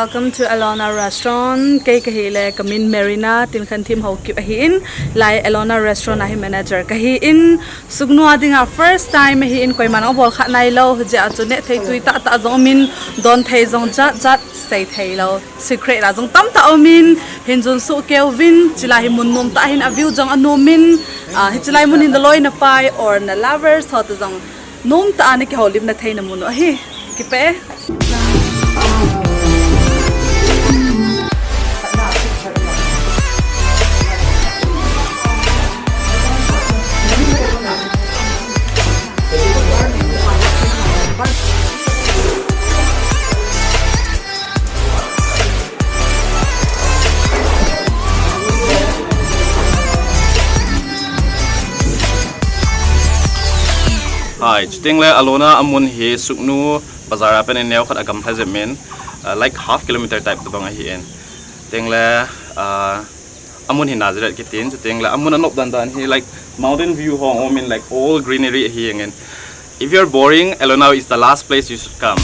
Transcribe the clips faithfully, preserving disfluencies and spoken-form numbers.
Welcome to Alona Restaurant. Kei kahi le kamin Marina, Tinkhanthim Haokip ahin. Lai Alona Restaurant ahi manager kahin. Sugnu a dinga first time ahin, koiman abol kha nailou. Hijeh a chu neh thei tui tah tah jong umin, don thei jong jat jat sei theilou. Secret a jong tamtah umin, hin jun suh keuvin, chulai hi mun nom tah ahin, a view jong anom in, ah, hichulai mun hin naloi napai or na lovers ho toh jong nom tah a nakihoulimna theina mun u ahi. Kipah e. Hi, chuteng le Alona amun hi Sugnu bazar a pen in neokhat agam lha jep in, uh, like half kilometer type tobang ahin. Chuteng le, uh, amun hi Nazareth kitin, chuteng le amun anop dan dan hi like mountain view ho aumin, like all greenery ahi jengin. If you're boring, Alona is the last place you should come.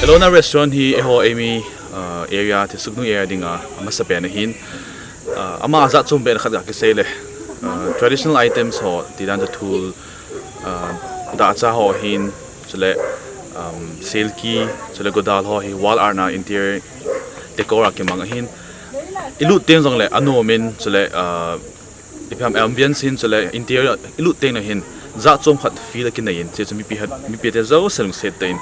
Alona Restaurant hi eiho eimi, uh, area ti Sugnu area dinga amasapen ahin. Uh, ama jat chom pen khat ga kisei le. Uh, traditional items ho tidan chu thul, uh, dahcha ho ahin, chule, um, selki, chule godal ho hi wall art na interior decor a kimang ahin. Ilut teng jongle anom in, chule, uh, ipi ham ambience hin, chule interior ilut teng na hin jat chom khat feel akinei in, hiche chu mipi hat, mipi te jouse lungset tah in,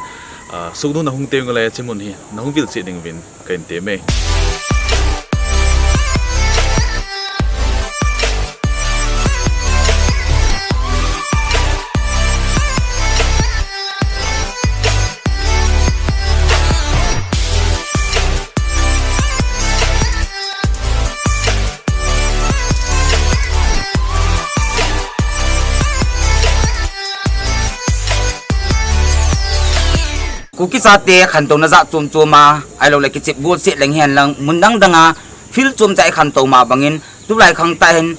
uh, Sugnu nahung teng le hiche mun hi nahung vil cheh ding uvin kahin tem e. Kuki chate khantouna jat chom chom a, ahilou le kichep gol se leng hihen lang, mun dang dang a field chom cha a ikhantou ma bangin, tulai khang tah hin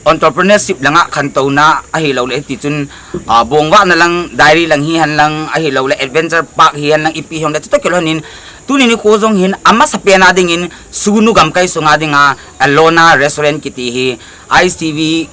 entrepreneurship langa khantouna ahilou le hiti chun, ah, bongvahna lang, dairy lang hihen lang, ahilou le adventure park hihen lang, ipi hihen le chutoh kilhon in, tuni nikho jong hin amasapen a dingin Sugnu gamkai sunga dinga Alona Restaurant kiti hi Ice T V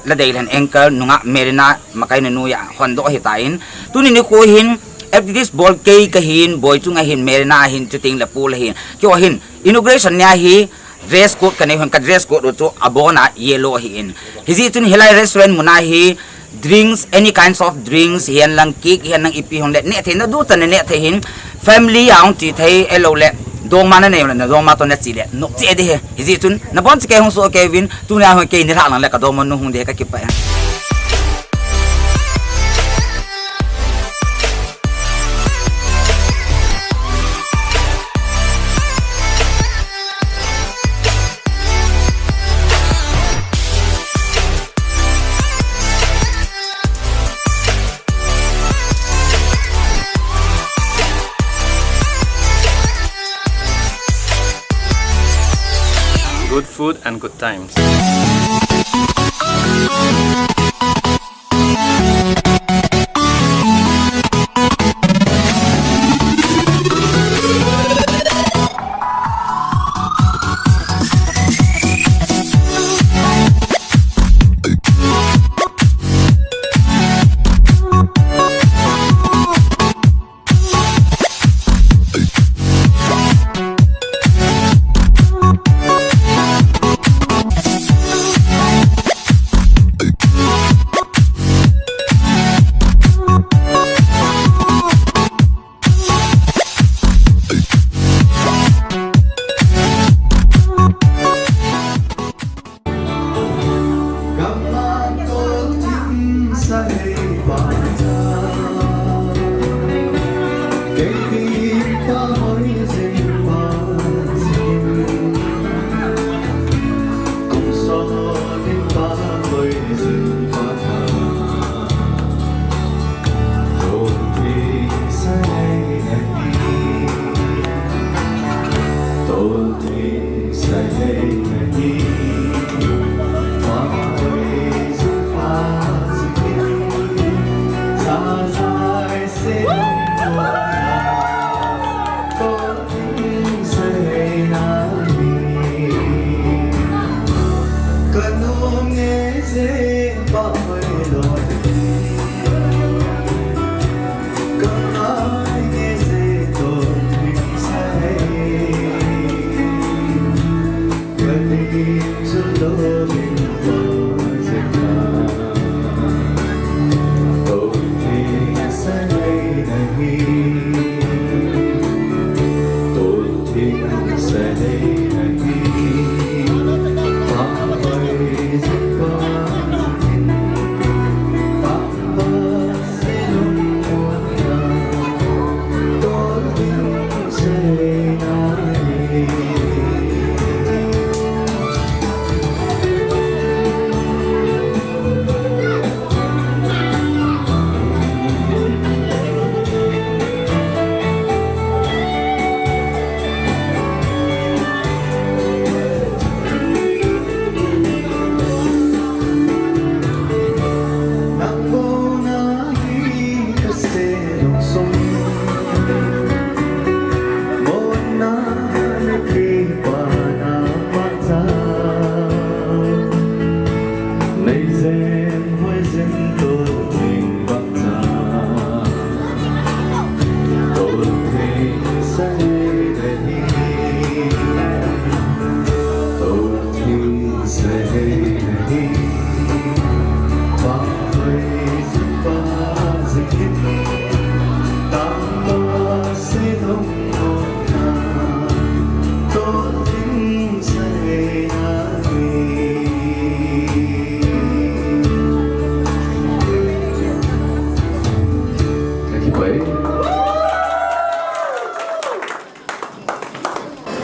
ladei lhen anchor nungah Marina makaina noiya hondoh ahitan, tuni nikho hin activist bol kei kahin, Boichung ahin, Marina ahin, chuteng le Paul ahin. Keiho hin inauguration nia hi dress code kanei hon, ka dress code u chu abona yellow ahin. Hijeh chun hilai restaurant muna hi drinks, any kinds of drinks hihen lang, cake hihen lang, ipi hon le neh thei, naduchan naneh thei hin, family a hung che thei, ahilou le dongma nanei le, nadongma toh nache le nop cheh ding ahi. Hijeh chun nabonchauvin kei hung soh kei uvin, tunia hung kei nilhah lang le kadongma nu hung ding ahi, kakipah e. Good food and good times.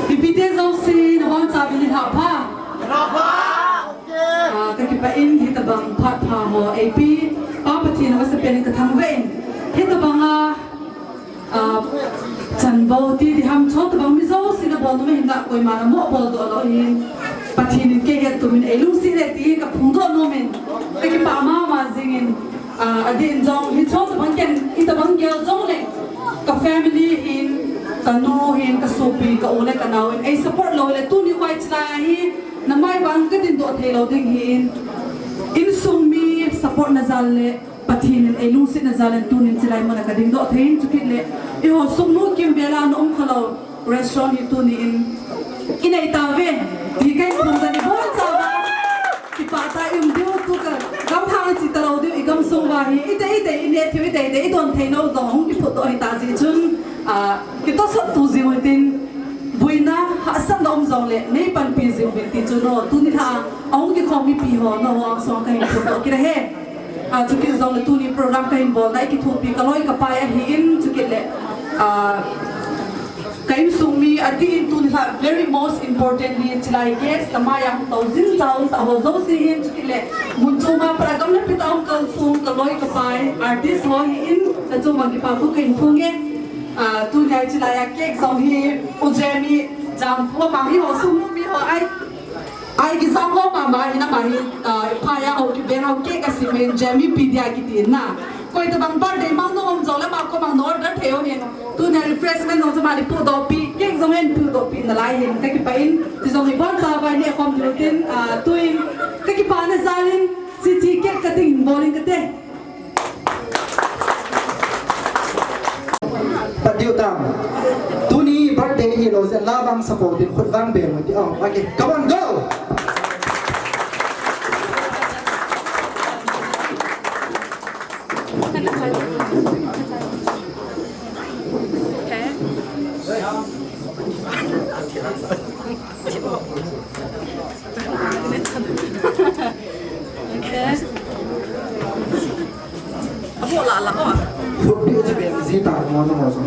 Mipite jouse, nabonchauvin nilhah pha. Ah, kakipah in, hitobang phat pha ho eipe, Pa Pathen amasapen in kathangvah in, hitobang a, ah, chanvo ti diham, chutobang mi jouse nabol nom ahinla koiman amoh boldoh lou ahin, Pathen in kei hettumin eilungset e ti kaphongdoh nomin, kakipah mama jingin, ah, adeh in jong hiche tobang ken, hitobang gel jongle, ka family hin, kanu hin, kasopi, ka u le kanao in eisupport lou le tuni kho hiche lai a hi, namai vang kadingdoh theilou ding ahin, insung mi support na jal le Pathen in eilungsetna jal in tunin chulai muna kadingdoh thei in, chukit le eiho sungnu kimvel a na um khalou restaurant hi tuni in inei tauve ti kahin phongdoh in, ibonchauva kipah tah a i um diu, tu ka gamlhang a che talou diu, igamsung uva hi itei itei ineh theiu, itei itei idon thei nau jong ahung kiphutdoh ahitah jeh chun, ah, kitosot tou jing uhitin, boina hahsatna um jongle neipanpi jing uvin ti chu, no, tuni lha ahung kikhom mipi ho, nangho angsunga kahin phutdoh kit ahi. Ah, chukit jongle tuni program kahin bolna a ikithopi kaloi kapai ahin, chukit le, ah, ka insung mi adeh in tuni lha very most importantly chulai guest kamai a hung tou jing chauva ho jouse hin, chukit le mun chom a pat a gam le pit a hung kalsong kaloi kapai artist ho hin, nachung uva kipa thu kahin phong e. Ah, tuni a chulai a cake jong hi U J M E Jangpu amang, eiho sungnu mi ho ai Ai, kijang ho mama hin, ama hi, ah, phai a ho kibeng ho cake asim hin, Jamie pi dia kiti na. Koi tabang birthday mang nom um jongle ama kom a na order thei u hin. Tuni a refreshment jong chu ama le pudoh pi, cake jong hin pudoh pi nalai hin. Kakipah in, ti jong hi bonchauva ineh khom diu tin, ah, tuin kakipana jal in, hiche cake cutting bol in kate. Pat diu tam. Tuni birthday hilou jeh a la vang support in khut vang beng u ti. Oh, okay. Come on, go! Okay. Abo la la o. Food bi uchi be si ta mo no mo so.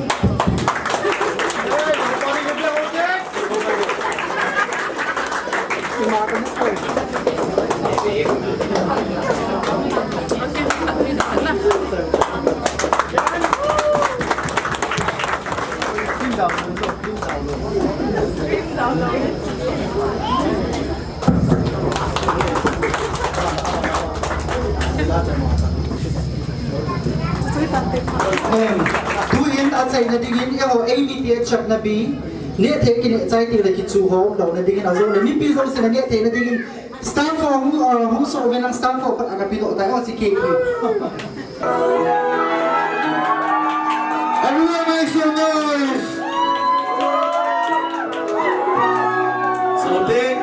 Em, tuin achaina dingin, eiho, eimite chapna bi, nehthei kinehchai ti le kichu ho, louna dingin ajole, mipi jouse na nehtheina dingin, stand for, hung, uh, hung so ven lang stand for, pat aga pi lo tai, o, si ke ki. Everyone make some noise. Something.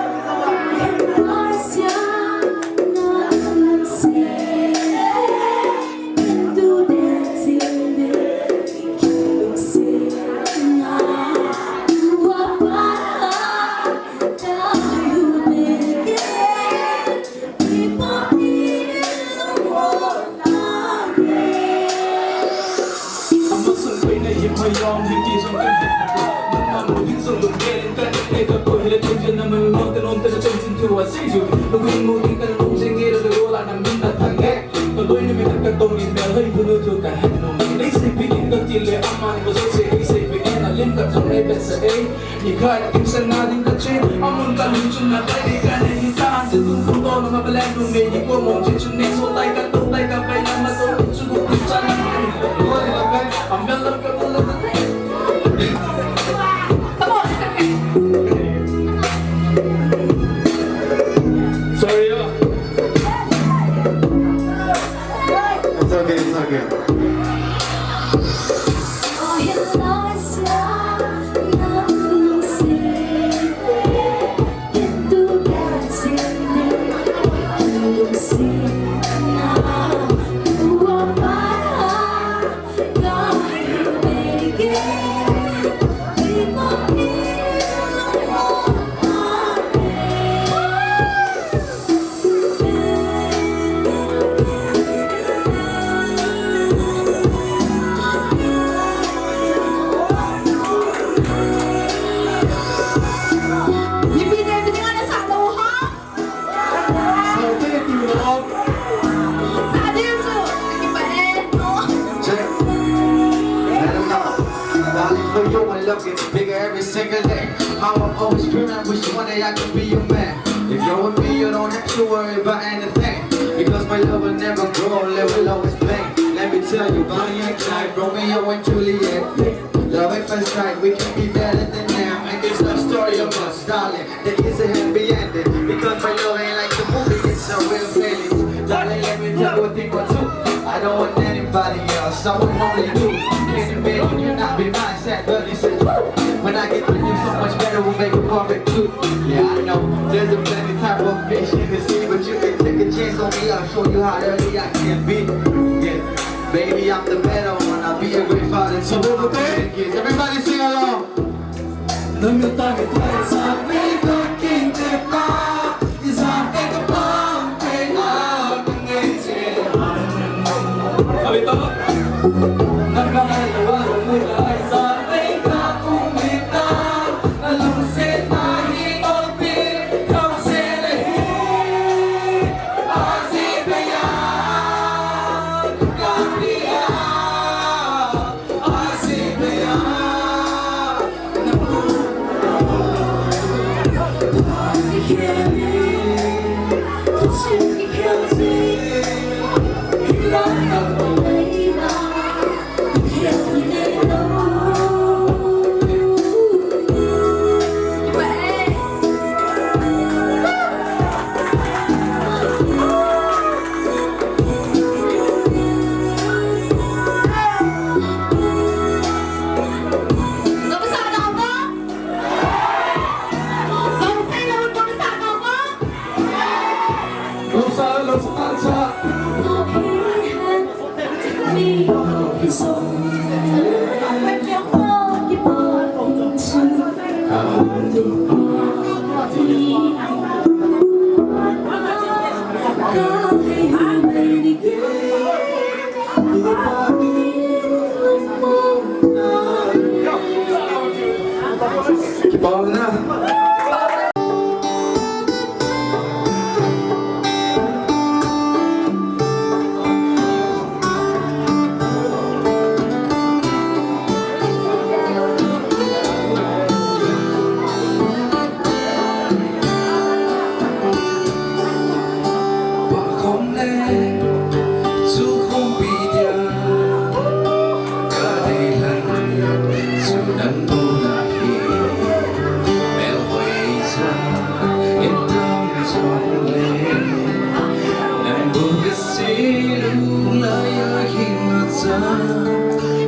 Nikhat kimseng na ding kache, amun kalung chun na kai ding kanei hitan, chun kum kum to na ma balen lung nei, ni ko mong chun chun nei so tai ka to tai ka pai na ma so chun kum kum chan na kai. Ko ni la kai, am bel la ka la. Sorry, yeah. It's okay, it's okay. Check. Let 'em know. Darling, for you, my love gets bigger every single day. How I'm always dreaming, wish one day I could be your man. If you're with me, you don't have to worry about anything. Because my love will never grow old, it will always bling. Let me tell you, Bonnie and Clyde, Romeo and Juliet. Love at first sight, we can be better than them. And this love story of us, darling, there is a happy ending. Because my love ain't like the movie, it's a real feelings. Darling, let me tell you a thing or two. I don't want anybody else, I want only you. Can't imagine you not be mine, sad, but it's true. When I get with you, so much better, we'll make a perfect two. Yeah, I know, there's a plenty type of fish in the sea, but you can take a chance on me, I'll show you how dirty I can be. Yeah, baby, I'm the better one, I'll be a great father too. Everybody sing along.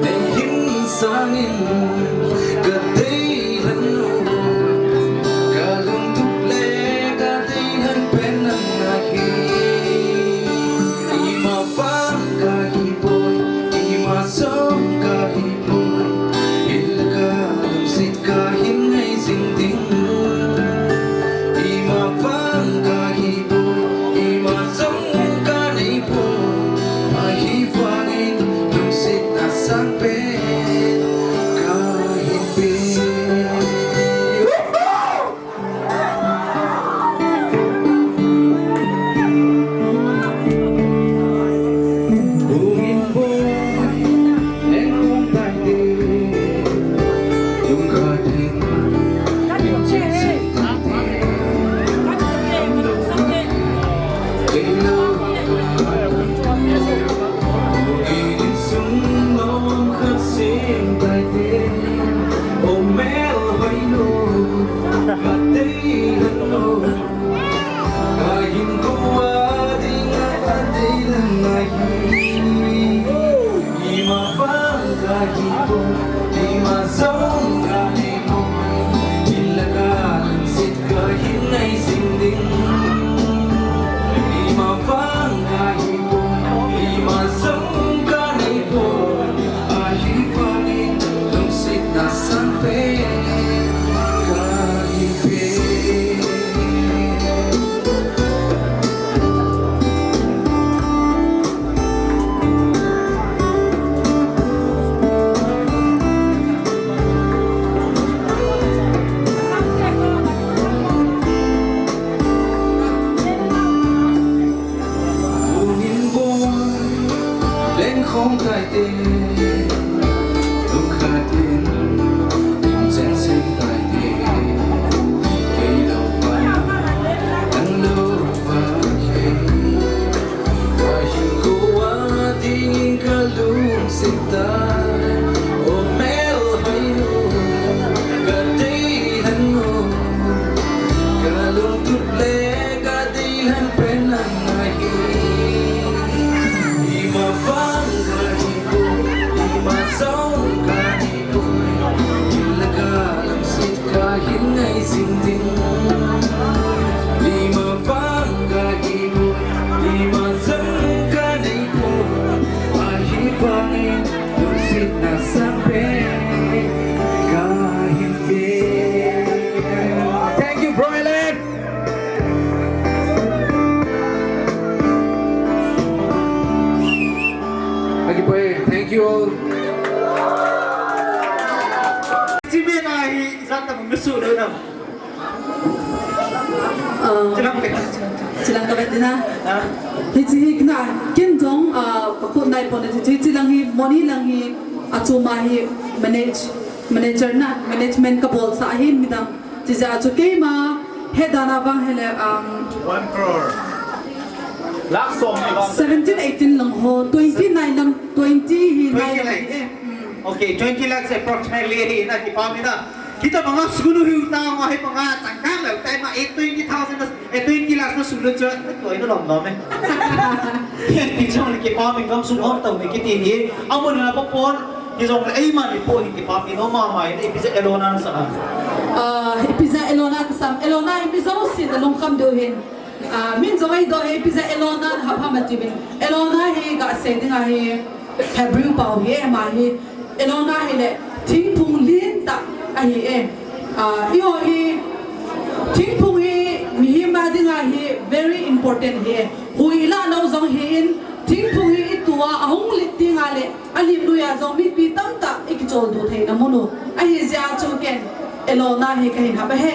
Nei hin sangin ka deihen u, ka lungtup le ka deihen pen nang ahi. Ima vang ka hi poi, ima jong ka hi poi, hinla ka lungset ka hin ngai jing ding. Ima vang ka hi poi, ima jong ka nei poi, ahivangin lungsetna sangpen ka hin pe. Thank you, bro Alan. Thank you all. Chilang ka bet na. Hichi hi na, kin jong, ah, ka khut nai pon hichi, chilang hi, moni lang hi, achuma hi, manage, manager na, management ka bolsa hi midang. Chija chu keima, he dana vang hele, um, one crore. Lakh som ni vang. Seventeen, eighteen lang ho, twenty nine lang, twenty hi nai lang hi. Okay, twenty lakhs approximately hi na kipah mi na. Kita banga sukunu hiu ta ma hi banga changkang leu tai ma, eh, twenty thousand na, eh, twenty lakhs na sulu chu, na koi na lom lom eh. Ken pi chong ni kipah mi gam sulu hon tau ni kiti ni. Amun na pa pon, ki jong le ei ma ni po hi kipah mi no ma ma ni pi je Elona na sa. Ah, pi je Elona ka sam, Elona hi mi jong sin na lungkham deu hin. Ah, min jong ai do hi pi je Elona ha pha ma ti bin. Elona hi ka se ding a hi. Hebrew pau hi e, ama hi, Elona hi le, thingphung lentah ahi e. Ah, eiho hi, thingphung hi, mihem a dinga hi, very important hi e. Hui lah nau jong hi in, thingphung hi i tua, ahung len ding a le, alim lui a jong mipi tamtah i kichol du thei na mun u. Ahi jeh a chu ken, Elona hi ka hin hap ahi.